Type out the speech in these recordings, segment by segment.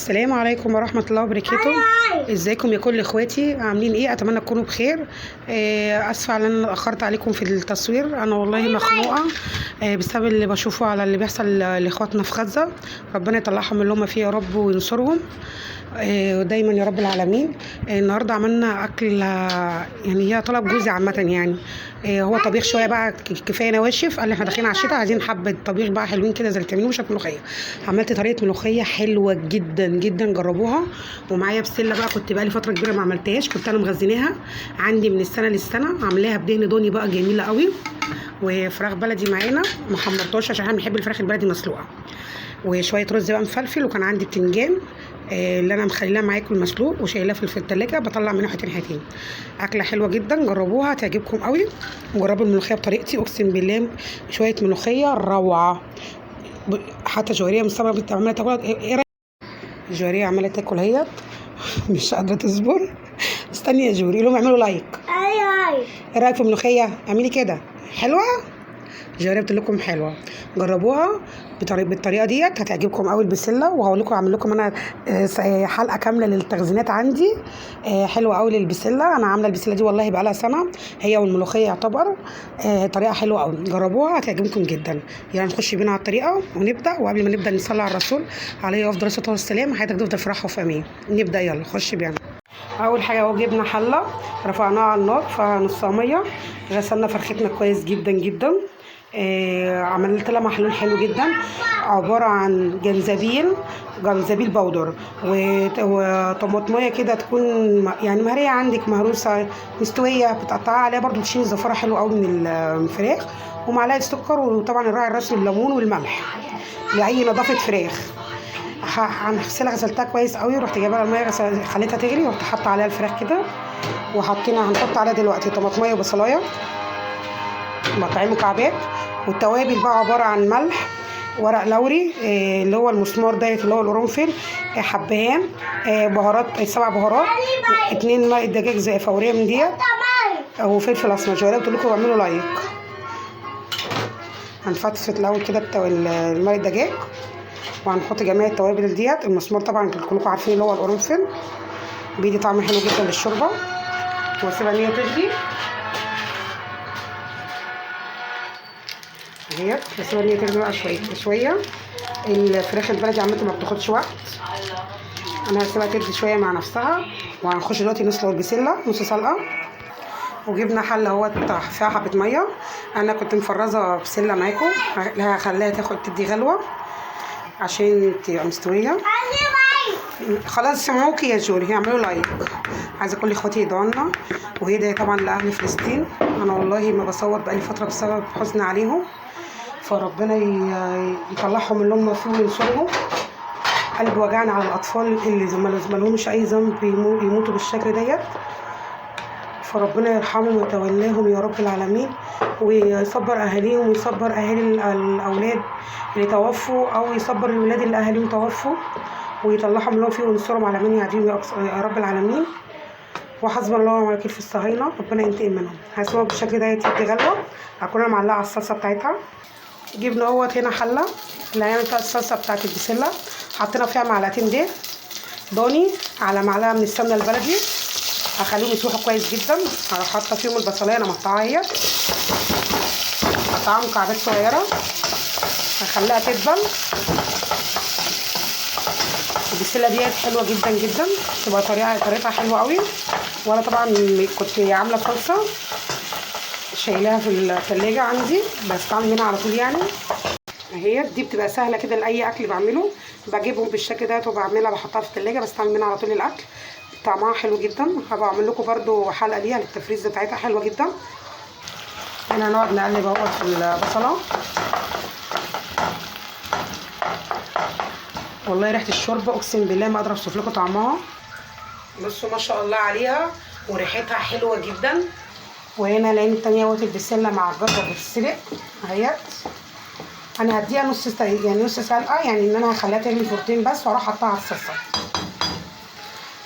السلام عليكم ورحمة الله وبركاته. ازيكم يا كل اخواتي، عاملين ايه؟ اتمنى تكونوا بخير. اسفة على ان انا اتاخرت عليكم في التصوير، انا والله مخنوقة بسبب اللي بشوفه على اللي بيحصل لاخواتنا في غزة. ربنا يطلعهم من اللي هم فيه يا رب وينصرهم دايما يا رب العالمين. النهارده عملنا اكل، يعني هي طلب جوزي عامة، يعني هو طبيخ شوية بقى كفاية نواشف، قال لي احنا داخلين على الشتاء عايزين حبه طبيخ بقى حلوين كده زي اللي بتعملوه مش ملوخية. عملت طريقه ملوخية حلوة جدا جدا، جربوها. ومعايا بسلة بقى كنت بقى لي فترة كبيرة ما عملتهاش، كنت انا مخزناها عندي من السنة للسنة، عاملاها بدهن ضاني بقى جميلة قوي. وفراخ بلدي معانا ما حمرتهاش عشان احنا بنحب الفراخ البلدي مسلوقة، وشوية رز بقى مفلفل، وكان عندي بتنجان اللي انا مخلياه معاكم المسلوق وشايلاه في التلاجة، بطلع منه حتتين حتتين. اكله حلوة جدا، جربوها تعجبكم قوي. وجربوا الملوخية بطريقتي، اقسم بالله شوية ملوخية روعه. حتى جواريه مستغربه عماله تاكل، ايه رايك؟ جواريه عماله تاكل اهيت مش قادرة تصبر. استني يا جوري، لهم اعملوا like. ايوه ايه رايك في الملوخية؟ اعملي كده حلوة. جواريه بتقول لكم حلوة، جربوها بالطريقة ديت هتعجبكم قوي البسله. وهقول لكم اعمل لكم انا حلقة كاملة للتخزينات عندي، حلوة قوي للبسله. انا عامله البسله دي والله بقى لها سنة، هي والملوخيه يعتبر طريقه حلوة قوي، جربوها هتعجبكم جدا. يلا نخش بينا على الطريقة ونبدا. وقبل ما نبدا نصلي على الرسول عليه افضل الصلاة والسلام. حياتك تفضل في راحة وفي امان. نبدا يلا خش بينا. اول حاجة اهو جبنا حله رفعناها على النار فنصها مية، غسلنا فرختنا كويس جدا جدا. عملت لها محلول حلو جدا، عبارة عن جنزبيل بودر وطماطميه كده تكون يعني مهريه عندك، مهروسه مستوية، بتقطعها عليها برضو تشيل الزفاره حلو قوي من الفراخ، ومعلقة سكر، وطبعا الراعي الرسمي الليمون والملح لاي نظافة فراخ. هنغسلها، غسلتها كويس قوي، ورحت جايبه لها المية خليتها تغلي، ورحت حاطه عليها الفراخ كده، وحطينا هنحط عليها دلوقتي طماطميه وبصلايه مقطعين مكعبات. والتوابل بقى عبارة عن ملح، ورق لوري اللي هو المسمار ديت اللي هو القرنفل، حبهان، بهارات 7 بهارات، 2 مرقه دجاج زي فورية من ديت، وفلفل اسمر. جواريه بتقول لكم اعملوا like. هنفتفت الاول كده المرقه دجاج، وهنحط جميع التوابل ديت. المسمار طبعا كلكم عارفين اللي هو القرنفل، بيدي طعم حلو جدا للشوربه. واسيبها ان هي تغلي اهيت، بس هي تغلي بقى شوية شوية. الفراخ البلدي عامة ما بتاخدش وقت، انا هسيبها تغلي شوية مع نفسها. وهنخش دلوقتي نسلق البسله نص سلقه. وجبنا حله اهوت فيها حبه مية، انا كنت مفرزه بسلة معاكم، هخليها تاخد تدي غلوه عشان تبقى مستوية. خلاص سمعوكي يا جوري، اعملوا like. عايزه كل اخواتي يدعوا لنا، وهي طبعا لاهل فلسطين. انا والله ما بصوت بقالي فترة بسبب حزن عليهم، فربنا يطلعهم اللي هم فيه وينصرهم. قلبي وجعني على الاطفال اللي ما لهمش اي ذنب يموتوا بالشكل ديت، فربنا يرحمهم ويتولاهم يا رب العالمين، ويصبر اهاليهم، ويصبر اهالي الاولاد اللي توفوا، او يصبر الولاد اللي اهاليهم توفوا، ويطلعهم اللي هم فيه وينصرهم على من يعديهم يا رب العالمين. وحسب الله ونعم الوكيل في الصهاينة، ربنا ينتقم منهم. هسيبها بالشكل ده تدي غلوه، هكون انا معلقه على الصلصه بتاعتها. جبنا اهوت هنا حله اللي هنعمل فيها الصلصه بتاعت البسله، حطينا فيها معلقتين دقيق ضاني على معلقه من السمنة البلدي، هخليهم يسوحوا كويس جدا. هروح حاطه فيهم البصلايه انا مقطعاها اهيت، مقطعاها مكعبات صغيرة، هخليها تدبل. البسله ديت حلوة جدا جدا، تبقى طريقتها حلوة قوي. وانا طبعا كنت عامله صلصه شايلاها في التلاجة عندي، بستعمل منها على طول يعني. اهي دي بتبقى سهلة كده لاي اكل بعمله، بجيبهم بالشكل ده وبعملها بحطها في التلاجة، بستعمل منها على طول الاكل، طعمها حلو جدا. هبقى اعمل لكم برده حلقة ليها للتفريز بتاعتها حلوة جدا. هنا هنقعد نقلب اهوت في البصله. والله ريحه الشوربة اقسم بالله ما اقدر اوصف لكم طعمها. بصوا ما شاء الله عليها، وريحتها حلوة جدا. وهنا العين التانية اهوت البسله مع الجزر بتتسلق اهيت. انا هديها نص يعني نص سلقه، يعني ان انا هخليها تغلي فرتين بس، واروح احطها على الصلصه.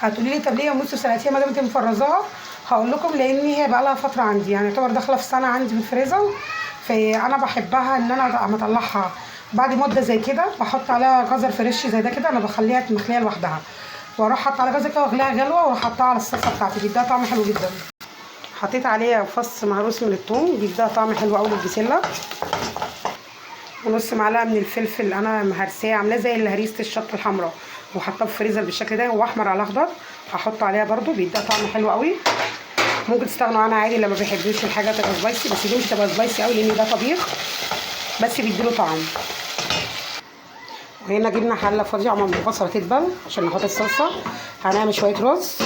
هتقولي لي طب ليه نص سلقتيها ما دام انت مفرزاها؟ هقول لكم لان هي بقى لها فترة عندي، يعني يعتبر داخله في سنة عندي في الفريزر، فانا بحبها ان انا اما اطلعها بعد مده زي كده بحط عليها جزر fresh زي ده كده، انا بخليها مخليه لوحدها، واروح حاطه على جزر كده واغليها غلوه، واروح حاطاها على الصلصه بتاعتي، بيديها طعم حلو جدا. حطيت عليها فص مهروس من الثوم، بيديها طعم حلو قوي للبسله. ونص معلقه من الفلفل انا مهرساه، عاملاه زي الهريسه الشطه الحمراء، وحطاه في الفريزر بالشكل ده، هو احمر على اخضر، هحط عليها برده بيديها طعم حلو قوي. ممكن تستغنوا عنها عادي لما بيحبوش الحاجة تبقى spicy، بس دي مش تبقى spicy قوي لان ده طبيخ، بس بيديله طعم. وهنا جبنا حله فاضية عمال البصله تدبل عشان نحط الصلصه. هنعمل شوية رز.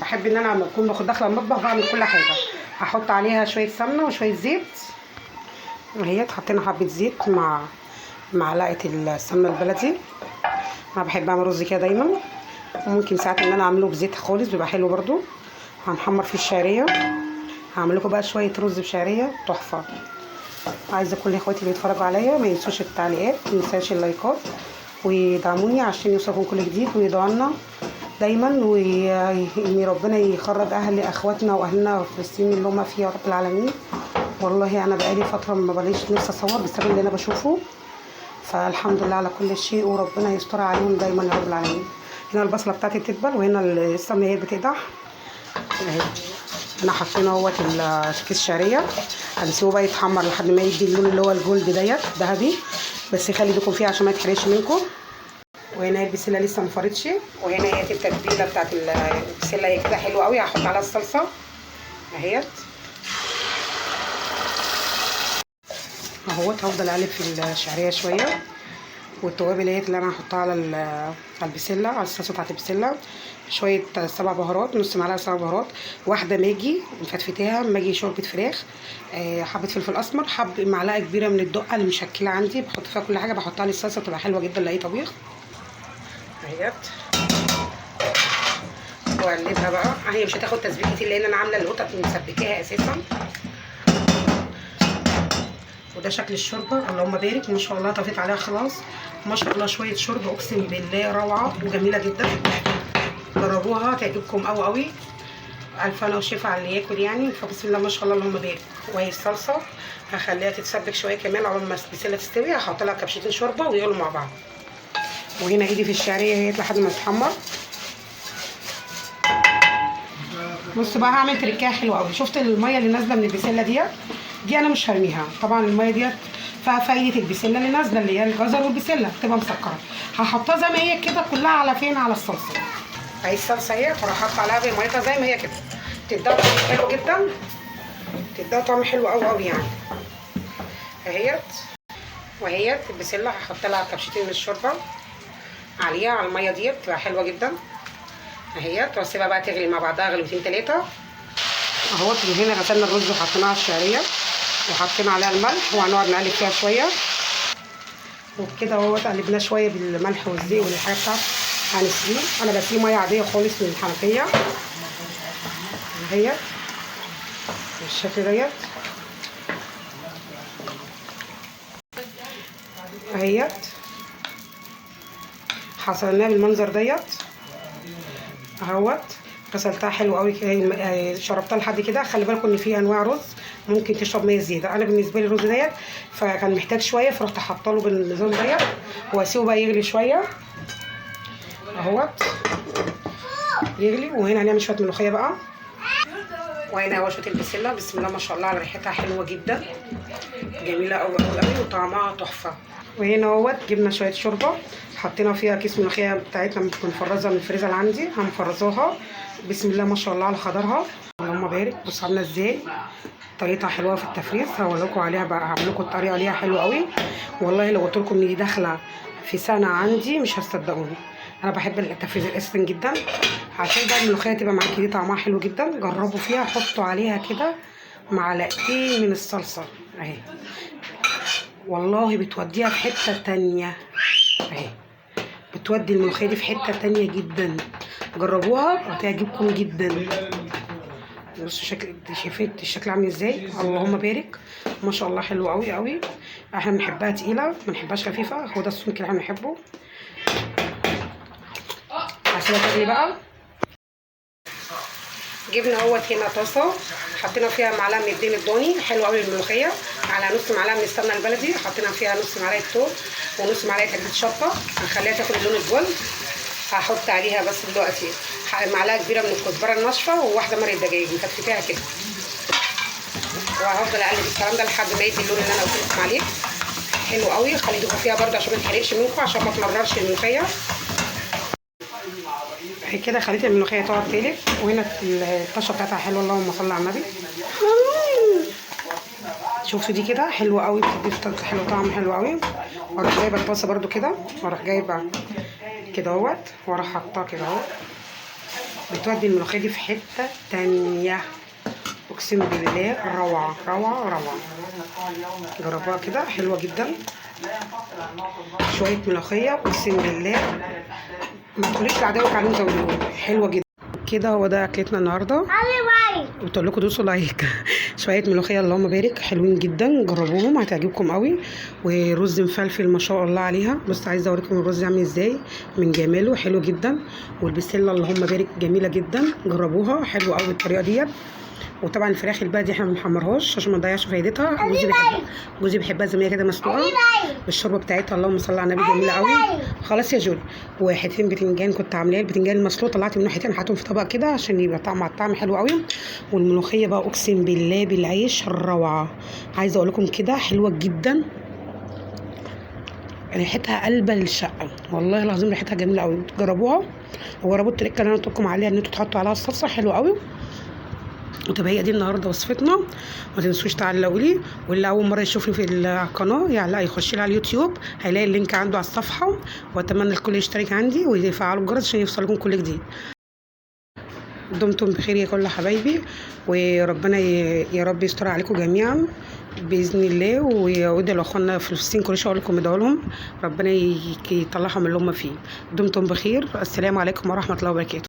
بحب ان انا لما اكون باخد داخله المطبخ بعمل كل حاجة. هحط عليها شوية سمنه وشوية زيت اهيت. حطينا حبه زيت مع معلقه السمنة البلدي. انا بحب اعمل رز كده دايما، وممكن ساعات ان انا اعمله بزيت خالص بيبقى حلو برده. هنحمر فيه الشعرية. هعمل لكم بقى شوية رز بشعريه تحفة. عايزه كل اخواتي اللي بيتفرجوا عليا ما ينسوش التعليقات، ما ينساش اللايكات، ويدعموني عشان يوصلكم كل جديد، ويدعوا لنا دايما، وان ربنا يخرج اهل اخواتنا واهلنا في فلسطين اللي هم فيها يا رب العالمين. والله انا بقالي فترة ما بلاقيش نفسي اصور بسبب اللي انا بشوفه، فالحمد لله على كل شيء، وربنا يستر عليهم دايما يا رب العالمين. هنا البصله بتاعتي بتدبل، وهنا السمنة هي بتقدح اهي. انا حطينا اهوت كيس الشعرية، هنسيبه بقى يتحمر لحد ما يدي اللون اللي هو ال gold ديت ذهبي، بس خلي بالكم فيه عشان ما يتحرقش منكم. وهنا هي البسله لسه ما فرتش، وهنا هي التتبيله بتاعت البسله هي كده حلوة قوي. هحط عليها الصلصه اهيت اهوت. هفضل اقلب في الشعرية شوية، والتوابل اهي اللي انا هحطها على البسله، على الصلصه بتاعت البسله، شوية 7 بهارات، نص معلقه 7 بهارات، واحدة ماجي مفتفتاها، ماجي شوربة فراخ، حبه فلفل اسمر، حب معلقه كبيرة من الدقة اللي مشكلة عندي بحط فيها كل حاجة، بحطها للصلصه بتبقى حلوة جدا لاي طبيخ اهيت. واقلبها بقى، هي مش هتاخد تسبيك كتير لان انا عامله القطط مسبكاها اساسا. وده شكل الشوربة، اللهم بارك ما شاء الله. طفيت عليها خلاص ما شاء الله، شوية شوربة اقسم بالله روعه وجميلة جدا، جربوها تعجبكم قوي قوي. الف انا وشفا على اللي ياكل يعني. فبسم الله ما شاء الله اللهم بارك. وهي الصلصه هخليها تتسبك شوية كمان عقبال ما البسله تستوي، هحط لها كبشتين شوربة ويغلوا مع بعض. وهنا ايدي في الشعرية اهي لحد ما تتحمر. بصوا بقى هعمل تركايه حلوة قوي. شفت المية اللي نازله من البسله ديت دي انا مش هرميها طبعا، المية ديت فايده البسله اللي نازله اللي هي الجزر والبسله بتبقى مسكره، هحطها زي ما هي كده كلها على فين؟ على الصلصه. اهي الصلصه اهي، هروح حاطه عليها بميتها زي ما هي كده، بتديها طعم حلو جدا، بتديها طعم حلو قوي قوي يعني اهيت. وهيت البسله هحط لها كبشتين من الشوربة عليها على المية ديت، بتبقى حلوة جدا اهيت. واسيبها بقى تغلي مع بعضها غلوتين 3 اهوت. من هنا غسلنا الرز وحطيناه على الشعرية وحطينا عليها الملح، وهنقعد نقلب فيها شوية. وبكده اهوت قلبناه شوية بالملح والزيت والحاجة بتاعته. هنسقيه، انا بسقيه مية عادية خالص من الحنفية اهيت بالشكل ديت اهيت. حصلناها بالمنظر ديت اهوت. غسلتها حلو قوي كده، شربتها لحد كده. خلي بالكم ان في انواع رز ممكن تشرب مية زيادة، انا بالنسبة لي الرز ديت فكان محتاج شوية، فرحت حاطه له بالنظام ديت، واسيبه بقى يغلي شوية اهوت يغلي. وهنا هنعمل شوية ملوخية بقى. وهنا اهو شوية البسله، بسم الله ما شاء الله على ريحتها حلوة جدا، جميلة قوي قوي قوي وطعمها تحفة. وهنا اهوت جبنا شوية شوربة حطينا فيها كيس ملوخية بتاعتنا بنفرزها من الفريزر اللي عندي، هنفرزوها بسم الله ما شاء الله على خضرها اللهم بارك. بصوا عامله ازاي، طريقتها حلوة في التفريز، هقول لكم عليها بقى، هعمل لكم الطريقة ليها حلوة قوي. والله لو قلت لكم ان دي داخله في سنة عندي مش هتصدقوني. انا بحب التفريز الاساسا جدا، عشان بقى الملوخية تبقى معاكي دي طعمها حلو جدا. جربوا فيها، حطوا عليها كده معلقتين من الصلصه اهي، والله بتوديها في حتة تانية اهي، بتودي الملوخية دي في حتة تانية جدا. جربوها وهتعجبكم جدا. بصوا شكل، شايفين الشكل عامل ازاي؟ اللهم بارك ما شاء الله، حلو قوي قوي. احنا بنحبها تقيلة، ما بنحبهاش خفيفة، هو ده السمك اللي احنا بنحبه. هسيبها تغلي بقى. جبنا اهوت هنا طاسه حطينا فيها معلقه من الدهن الضاني، حلو قوي الملوخية، على نص معلقه من السمنة البلدي، حطينا فيها نص معلقه توم ونص معلقه حتة شطه، هنخليها تاخد اللون ال gold. هحط عليها بس دلوقتي معلقه كبيرة من الكزبره الناشفه وواحدة مرقه دجاج مفتفتها كده، وهفضل اقلب الكلام ده لحد ما يدي اللون اللي انا قلت لكم عليه. حلو قوي. خلي فيها برده عشان ما تحرقش منكم، عشان ما تمررش الملوخية. كده خليت الملوخية تقعد تقلب. وهنا الطشه بتاعتها حلوة، اللهم صل على النبي. شوفوا دي كده حلوة قوي، بتدي حلو، طعم حلو قوي. واروح جايبه الطاسه برده كده، واروح جايبه كده اهوت، واروح حاطاه كده اهو. بتودي الملوخية دي في حتة تانية، اقسم بالله روعه روعه روعه. جربوها كده حلوة جدا. شوية ملوخية اقسم بالله ما تقوليش لعدوك عليهم زودوهم، حلوة جدا كده. هو ده اكلتنا النهارده، قلت لكم دوسوا like. شوية ملوخية اللهم بارك، حلوين جدا، جربوهم هتعجبكم قوي. ورز مفلفل ما شاء الله عليها. بص عايزه اوريكم الرز عامل ازاي من جماله، حلو جدا. والبسله اللهم بارك جميلة جدا، جربوها حلوة قوي بالطريقة ديت. وطبعا الفراخ البلدي احنا ما بنحمرهاش عشان ما نضيعش فايدتها. جوزي بيحبها زي ما هي كده مسلوقة بالشوربه بتاعتها، اللهم صل على النبي، جميلة قوي. خلاص يا جولي. وحتتين بتنجان كنت عاملاه، البتنجان المسلوق طلعت منه حتتين حطيتهم في طبق كده عشان يبقى طعم على الطعم حلو قوي. والملوخيه بقى اقسم بالله بالعيش روعه، عايزه اقول لكم كده حلوة جدا، ريحتها قلبه للشقه والله العظيم، ريحتها جميلة قوي. جربوها وجربوا التريكه اللي انا قلت لكم عليها ان انتوا تحطوا عليها الصلصه، حلوة قوي. وتبقى هي دي النهارده وصفتنا. ما تنسوش تعلقوا لي، واللي اول مرة يشوفني في القناة يعلق، يخش لي على اليوتيوب هيلاقي ال link عنده على الصفحة. واتمنى الكل يشترك عندي ويفعلوا الجرس عشان يوصلكم كل جديد. دمتم بخير يا كل حبايبي، وربنا يا رب يستر عليكم جميعا باذن الله. ويودي لاخواننا في فلسطين كل شوية اقول لكم ادعوا لهم ربنا يطلعهم اللي هم فيه. دمتم بخير، السلام عليكم ورحمة الله وبركاته.